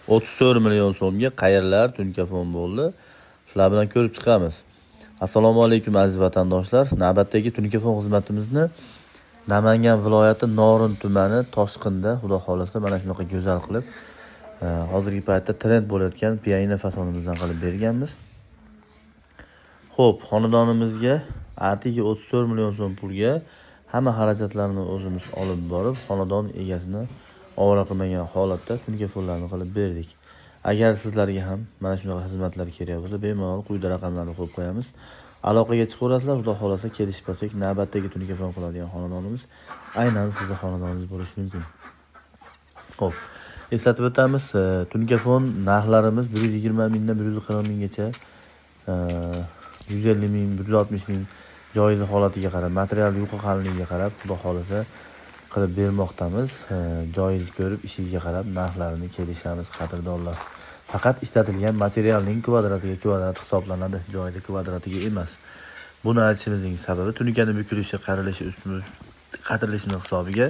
34 million so'mga qayerlar tunkafon bo'ldi? Sizlar bilan ko'rib chiqamiz. Assalomu alaykum aziz vatandoshlar. Navbatdagi tunkafon xizmatimizni Namangan viloyati Norin tumani Toshqinda xudo xohlasa mana shunaqa go'zal qilib hozirgi paytda trend bo'layotgan pianino fasonimizdan qilib berganmiz. Xo'p, xonadonimizga atigi 34 million so'm pulga hamma xarajatlarni o'zimiz olib borib, xonadon egasini ovora qilmagan holatda tunkafonlarni qilib berdik. Agar sizlarga ham mana shunaqa xizmatlar kerak bo'lsa, bemalol quyida raqamlarni qo'yib qo'yamiz. Aloqaga chiqaverasizlar, xudo xohlasa kelishib olsak, navbatdagi tunkafon qiladigan xonadonimiz aynan sizni xonadoningiz bo'lishi mumkin. Xo'p, eslatib o'tamiz, tunkafon narxlarimiz 120 mingdan 140 minggacha, 150 ming, 160 ming joyizi holatiga qarab, material yuqa qalinligiga qarab, xudo xohlasa qilib bermoqdamiz. Joyiz ko'rib, ishingizga qarab narxlarini kelishamiz, qadrdonlar. Faqat ishlatilgan materialning kvadratiga kvadrat hisoblanadi, joyida kvadratiga emas. Buni aytishimizning sababi tunikani bukilishi, qarilishi, ustma qatirilishini hisobiga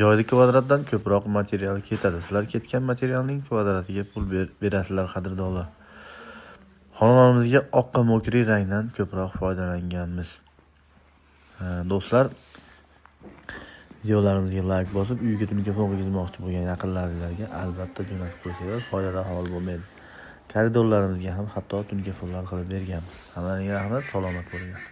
joyida kvadratdan ko'proq material ketadi. Sizlar ketgan materialning kvadratiga pul berasizlar, qadrdonlar. Xonadonimizga oqqa мокрый rangdan ko'proq foydalanganmiz. Do'stlar, videolarimizga layk bosib, uyga tunkafon qilgizmoqchi bo'lgan yaqinlaringlarga albatta jo'natib qo'ysanglar, foydadan xoli bo'lmaydi. Koridorlarimizga ham hatto tunkafonlar qilib berganmiz. Hammalarga rahmat, salomat bo'linglar.